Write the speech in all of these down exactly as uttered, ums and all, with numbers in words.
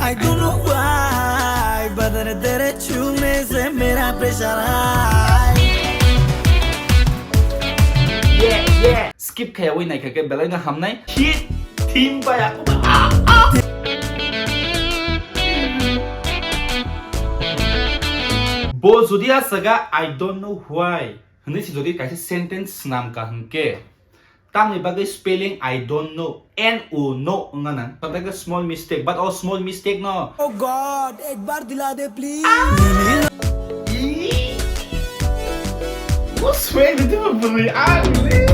I don't know why, but तेरे छूने से मेरा pressure high. Yeah, yeah. Skip khaiyawi naikha khe belai no hamnai. Hit theme bai ako ba. Ah, ah. Bo jodi asaga I don't know why hwnwi se jodi kaisa sentence swnam ka hwnkhe, tamni bagwi spelling I don't know, N O no wngna nang. Tamni bagwi small mistake, but o small mistake no. Oh God, ek baar dila de please. Ih, mo swear itu mah beri ang ni.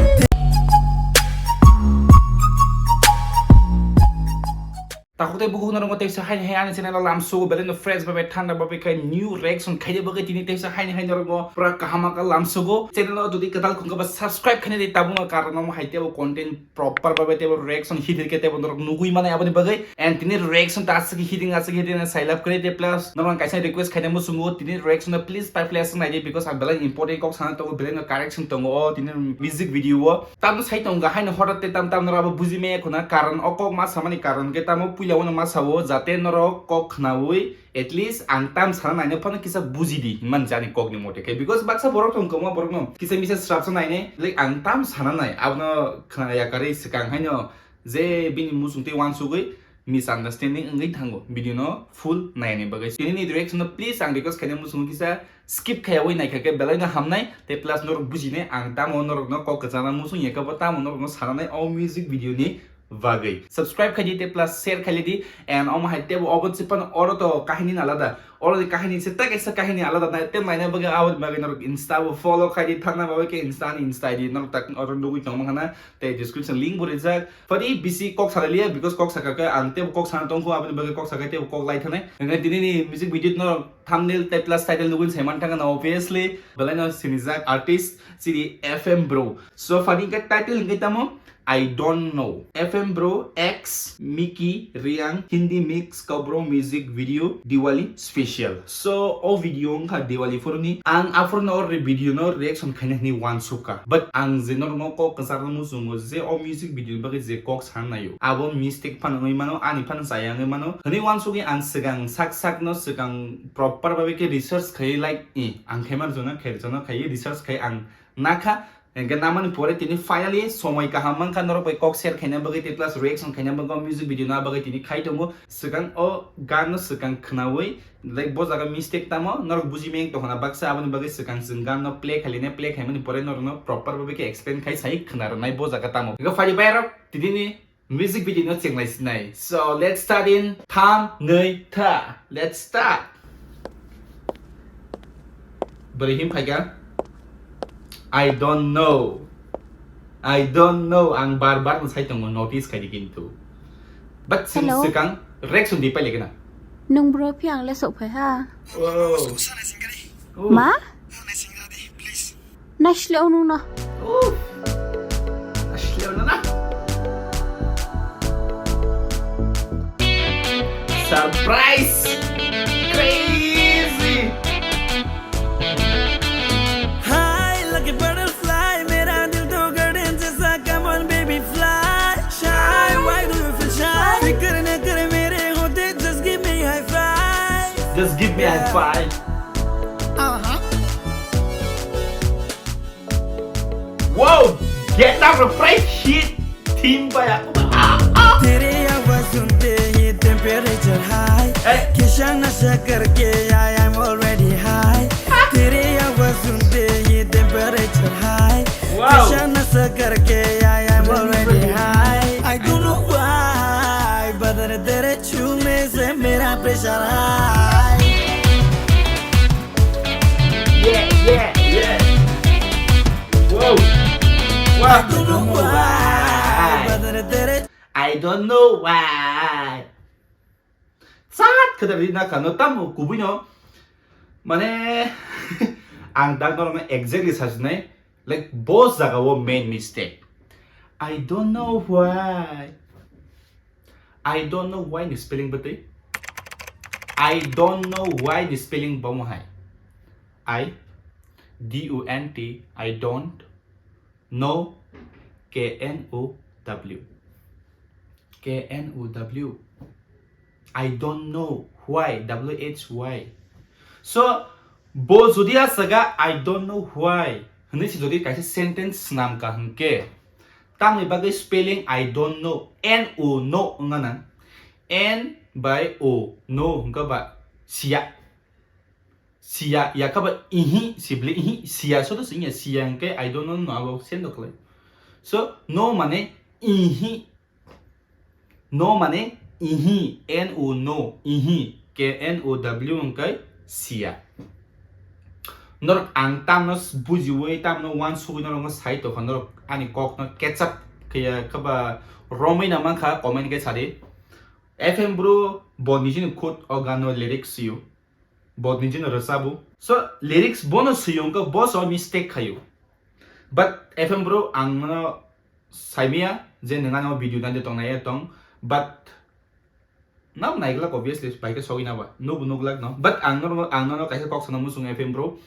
Takhuk tei bukhuk norok teisa haini hai ani channel o lamsugo belai no fresh babai thanda babai khai new reaction khaide bagwi tini teisa haini hai norok pura kaham kha lamsugo. Channel o jodi kwtal khungkha ba subscribe khaina di tabukno karon omo hai tebo content proper babai tebo reaction hidir khe tebo norok nugwi mano aboni bagwi. And tini reaction ta aswk hiring aswk hiring sailap kwrwi de plus norok kaisa request khaina muchungo tini reaction no please five plus naidi because ang belai important kok sana tongo belai no correction tongo o tini music video o. Tamno sai tongo haino hodat te tam tam norok abo buji maya khuna karon o kok ma samani karon khe tamo puila uno ma sao jate norok kok khnaui at least ang tam sana naino phano kisa buji di hinmani jani kokni mote khe because baksa borok tong kwma borok no kisa misa srapsa naine like ang tam sana nai abono khna yakarwi swkang haino je bini muchung tei uansugwi misunderstanding wngwi thango video no full naini bagwi tini ni reaction no please ang request khaina muchungo kisa skip khaiyawi naikha khe belai no hamnai tei plus norok bujinai ang tamo norok no kok kwchangna muchung ya khe bo tamo norok no sananai o music video ni bagwi subscribe khaidi tei plus share khaidi and omo hai tebo obo se phano oro to kahini alada oro ni kahini se ta kaisa kahini alada nai tei naina bagwi abo bagwi norok insta bo follow khaidi thangna bagwi khe insta ni insta id norok tak oro nugwi tongma khana tei description link bo rijak phadi bisi kok salaliya because kok saka khe ang tebo kok sana tongkho aboni bagwi kok saka tebo kok lai thanai hingkhe tini ni music video no thumbnail tei plus title nugwi sai man thangna obviously belai no sinijak artist chini F M Bro so phadi hingkhe title hingkhe tamo I don't know. F M Bro X Mickey Riang Hindi mix Cobra music video Diwali special. So o video wngkha Diwali phuruni. Ang aphurno o video no reaction khaina hwnwi uansukha. But ang je norokno kok kwchar no muchungo je o music video ni bagwi je kok san naio. Abo mistake phano wngwi mano, ani phano chaya wngwi mano. Hwnwi uansugwi ang swkang sak sak no swkang proper babe khe research khaiwi like i ang khaimar jono kher jono khaiwi research khai ang nakha. Hingke namani pore tini finally somoi kaham mankha norok bai kok share khaina bagwi tei plus reaction khaina bagwi o music video no bagwi tini khai tongo. Swkang o gan no swkang khnaui like bo jaga mistake tamo norok buji meng tongkhana baksa aboni bagwi swkang chwng gan no play khaline play khaimani pore norok no proper babe khe explain khai sai khna rwnai bo jaga tamo. Hingke phai bai rok tini ni Music video no chenglai sinai. So let's start in tham, nui, tha. Let's start. Bwrwi him phaikha? I don't know. I don't know. Ang bar bar no sai tongo notice khai di kintu. But sing Hello. Swkang reaction di paile gana. Nung bro phi ang le sok phai ha. Oh. Oh. Ma? Please. Naisle ono na. Uff. Naisle ono na. Surprise! Crazy! Hi, lucky butterfly, मेरा दिल तो garden जैसा, come on baby fly. Shy, why do you feel shy? फिक्र न कर मेरे होते, just give me high five. Just give me high five. Uh-huh. Wow! Get up, fresh hit! Team by Akuba. Ah, ah! तेरी आवाज सुनते ही temperature high. Hey. Kisha नशा करके I am already high. तेरी आवाज सुनते ही temperature high. Wow! किशा नशा करके I am already high. I don't know why, but तेरे छूने से मेरा pressure high. Yeah, yeah, yeah. Wow. Wow. I don't know why. I don't know why. Sat khadar ri na kano tamo kubui no. Mane ang dak norok no exactly sajnai. Like bo jaga o main mistake. I don't know why. I don't know why ni spelling bwtwi. I don't know why ni spelling bo hai. I D O N T I don't know K N O W. K N O W. I don't know why, W H Y. So, bo jodi asaga I don't know why hwnwi se jodi kaisa sentence swnam ka hwnkhe, tamni bagwi spelling I don't know, N O no wngna nang. N by O, no hwnkha ba siya. Siya, yakha ba ihi, sibli ihi, siya, soto singya, siya hwnkhe I don't know no abo sendo khlai. So, no mane ihi. No mane ihi, N O no, ihi, K N O W hwnkhe siya. Norok ang tamno s-, bujiwi, tamno wansugwi norokno sai tongkha, norok ani kokno catch up khe ya, khe ba romwi na mankha, comment khe sadi. F M bro, bo nijini khud o gano lyrics sio. Bo nijino rwchabo. So, lyrics bono sio wngkha, bo so mistake khaio. But F M bro, ang no saimaya je nwng ano video naide tongnai ya tong, but nang naiglak obviously, bai khe sogwi na ba, nubo nuglak no. But ang no, ang no kaisa kok sana muchung F M bro.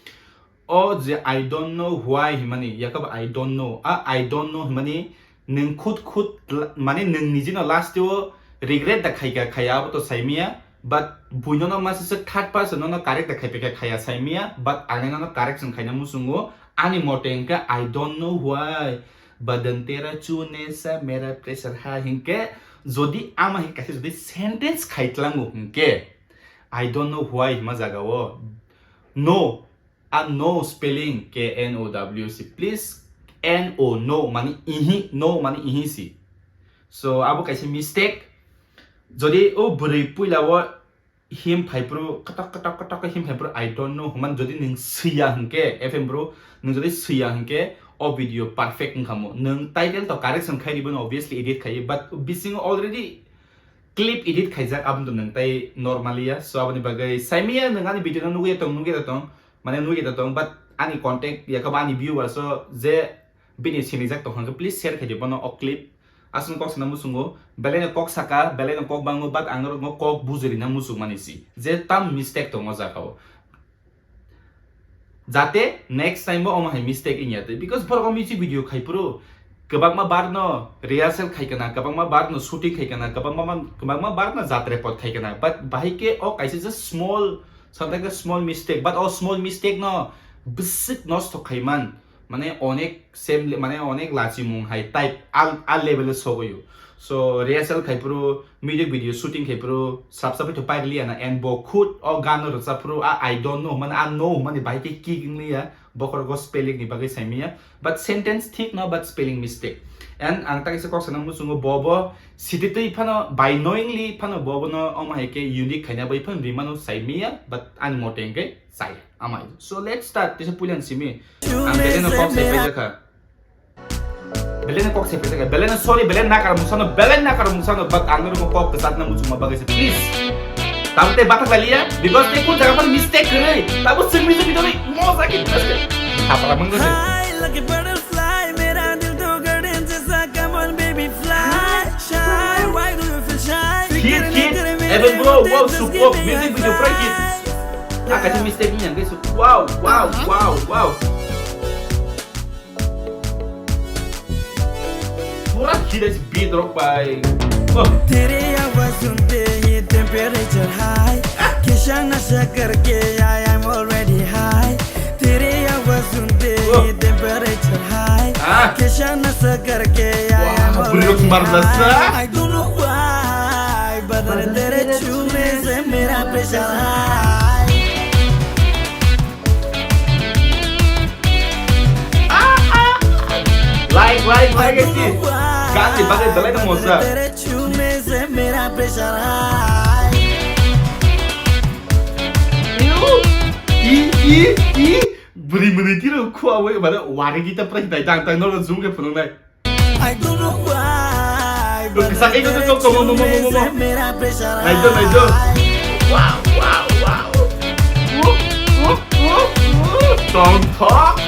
O je I don't know why himani, yakab I don't know. A I don't know himani, nwng khud khud la-, mane nwng nijino last o regret da khaika khaya abo to saimaya, but buino no masa se third person no correct da khaipaika khaya saimaya, but ang no correction khaina muchungo. Ani mote hwnkhe, I don't know why, badan tera chune sa mera pressure high hwnkhe, jodi ama hai kaisa jodi sentence khai tlango hwnkhe, I don't know why hima jaga o. No, a no spelling K N O W C. Please, N O, no, mani ihi, no, mani ihi si. So, abo kaisa mistake. Jodi o bwrwi puila o him phaiphuru, katok, katok, katok khe him phaiphuru, I don't know, hwnmani jodi nwng swiya hwnkhe, F M bro, nwng jodi swiya hwnkhe, o video perfect wngkha mo. Nwng title to correction khai ribo, obviously edit khai, but bisingo already clip edit khaijak, aboni to nwng tai normally ya. So, aboni bagwi saimaya nwng ani video no nugwi tong, nugwi tong, mane nugwi tong, but ani contact, yakaba ani viewers o je bini sinijak tong hwnkhe, please share khaidi bono o clip. Aswk kok sana muchungo, belai no kok saka, belai no kok bango, but ang norokno kok bujui rina muchung mani si. Je tam mistake tongo jaga o. Jate next time bo omo hai mistake wngya twi. Because borok o music video khai phuru kwbangma bar no rehearsal khai kana, kwbangma bar no shooting khai kana, kwbangma man-, kwbangma bar no jatre pot khai kana. But bahai khe o kaisa just small, sometimes small mistake, but o small mistake no bwswk nosto khai man. Mane onek sem, mane onek lachimung hai type al, al level o sogwi o. So rehearsal khai phuru, music video shooting khai phuru, srapsa bai to pairili ana, and bo khud o gano rwchap phuru, a I don't know, mane a no, mane bahai khe kick wngli ya, bokhorok o spelling ni bagwi saimaya, but sentence thik no, but spelling mistake. And ang ta kaisa kok sana muchungo, bo bo sititwi phano, by knowingly phano, bo bo no omo hai khe unique khaina bai phano rimano saimaya, but ani mote hwnkhe chaya. Amai. So let's start. Tisa puilan simi. Ang belai no kok sai paijak kha. Belai no kok sai paijak kha. Belai no sorry, belai nakar mungsano, belai nakar mungsano, but ang no kok kwchak na muchungma bagwi se, please. Tamo tei bathak laliya, because tei kun jaga phano mistake kwrwi. Tamo chwng mistake bidoni mo jagi, just. Hapra mangno se. Hi, lucky butterfly, mera dil to garden jaisa, come on baby fly, shy, why do you feel shy? Hit, hit, F M bro, wow, superb, music video, fresh hit. Ah, kaisa mistake ni yang guys. Wow, wow, wow, wow. Pura hit ase beat rock bai. Oh. तेरी आवाज सुनते ही temperature high, Kisha नशा करके I am already high. तेरी आवाज सुनते ही temperature high, Kisha नशा करके I am already high. I don't know why, बदन तेरे छूने से मेरा pressure high. Like, like, like, esi. Gani bagwi belai no mosa. तेरे छूने से मेरा pressure high. I, i, i. Bwrwi mwnwi tiro khua wi, mane wari gita prai dai dang dang no zoom khe phunuk nai. I don't know why, but kisa ego to tok mo mo mo mo mo. Naido, naido. Wow, wow, wow. Woo, woo, woo, woo. Tong thok.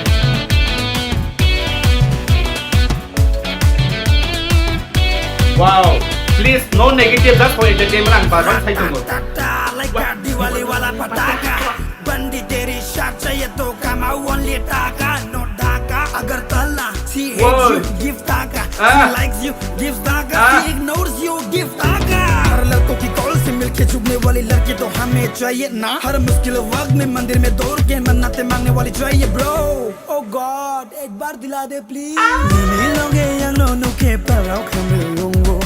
Wow. Please, no negative, just for entertainment, ang barbar sai tongo. Like a Diwali wala pataka. बंदी तेरी शाट चाहिए तो कमाओ only टाका, not ढाका। अगर तला, she hates you, give टाका। She likes you, gives टाका। She ignores you, give टाका। हर लड़कों की कॉल से मिलके झुकने वाली लड़की तो हमें चाहिए ना, हर मुश्किल वक्त में मंदिर में दौड़ के मन्नतें मांगने वाली चाहिए bro। Oh God, एक बार दिला दे please। Nini loge yang no nuke parao khamre yongo।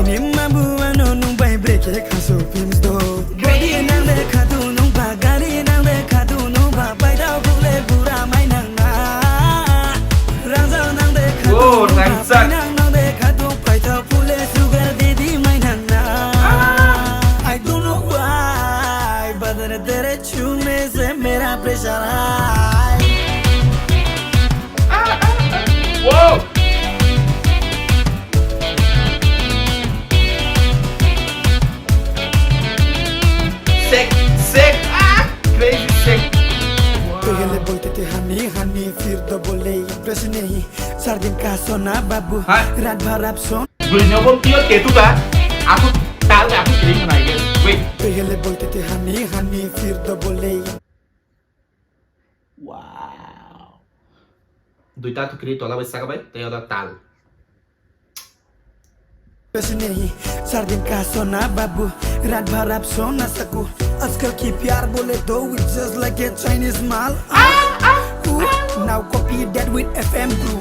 Nini mabu ano nung bai breke khaso pimsdo। Body nang de khatu nung ba, gari nang de khatu nung ba, bai dao bule bura mai nang na। Rangzak nang de khatu nung ba, bai nang nang de khatu pai thao bule sugar daddy mai nang na। I don't know why, but tere tere chhune se mera pressure high। Wow! Sick, sick, ah, crazy sick। Pehle bolte te honey honey, fir to bole impress nahi, char din ka sona babu, rat bhar rap sona। Guri nyobo tio tetu ta, aku tal aku kiri kena aja. Wait. Pehle bolte te honey honey, fir to bole Wow. Duita thukiri tola bai saka bai tei oda tal. Pehle nahi, char din ka sona babu, rat bhar rap sona saku, ajkal ki pyar bole do, it's just like a Chinese mal। Now copy that with F M bro।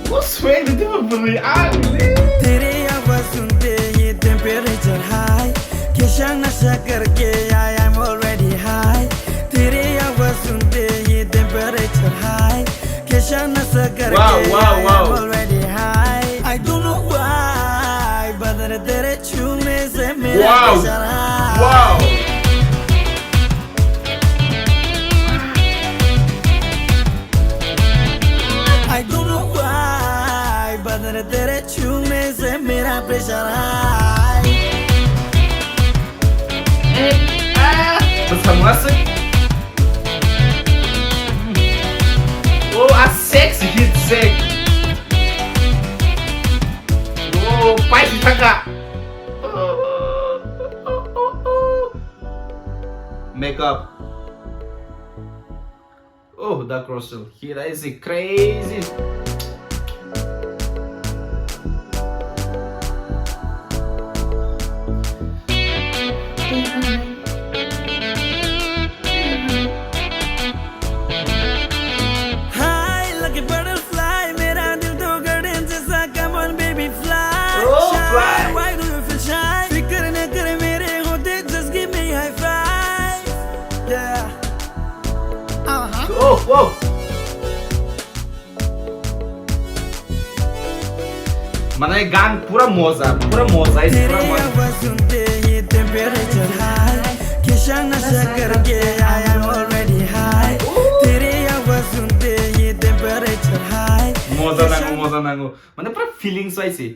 What's wrong with you, bro? Ah, really? तेरी आवाज सुनते ही temperature high, kishang nasha karke I am already high। तेरी आवाज सुनते ही temperature high, kishang nasha karke I am already high। I don't know why, but tere tere chhune se mera pressure high। Wow! I don't know why, but tere tere chhune se mera pressure high। Eh, ah, bwskango aswk. Oh, a sexy hit, sick. Oh, paisi thangkha. Makeup. Oh, Dark Russell. He is crazy. High like a butterfly, मेरा दिल तो garden जैसा, come on baby fly। Oh, shine, fly। Why do you feel shy? फिक्र न कर मेरे होते, just give me high five। Yeah। Uh-huh। Oh, wow। Mane gan pura moja, pura moja, pura moja। तेरी आवाज सुनते ही temperature high, kishang nasha karke I am already high। तेरी आवाज सुनते ही temperature high। Moja nango, moja nango। Mane pura feelings aise।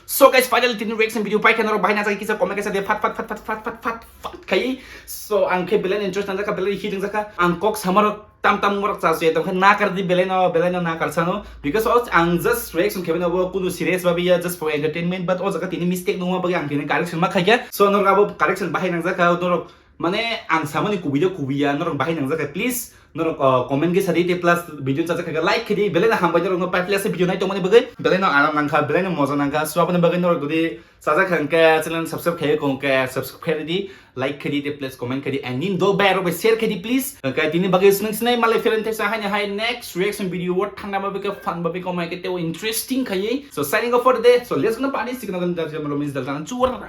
So guys, finally tini reaction video paikha, norok bahai nangjakha kisa comment kaisa de phat phat phat khai. So ang khe belai interest nangjakha, belai hit wngjakha, ang kok samarok tam tam morok chasu ya tongkhe nakar di belai no, belai no nakar sano, because of ang just reaction khe bini obo kunu serious babi ya, just for entertainment, but o jaga tini mistake nungma bagwi ang tini correction ma khaikha. So norok abo correction bahai nangjakha, norok mane ang samani kubui de kubui ya, norok bahai nangjakha, please norok, uh, comment ge sadi te plus video chajakha like khedi belai no hambai norok no pai plus video nai tongmani bagwi belai no aram nangkha, belai no moja nangkha, so aboni bagwi norok dudi Sajak hwnkhe channel subscribe khaiwi kongkhe subscribe khaidi, like khaidi, te please comment khaidi, and nin do bai rok bai share khaidi please. Hwnkhe tini bagwi swng sinai malai pheren thaisa haini hai next reaction video o thangna bagwi khe fun bagwi komai khe teo interesting khaiwi. So signing off for the day. So let's go na pani sikna dan jajam romis dal tan chuwar.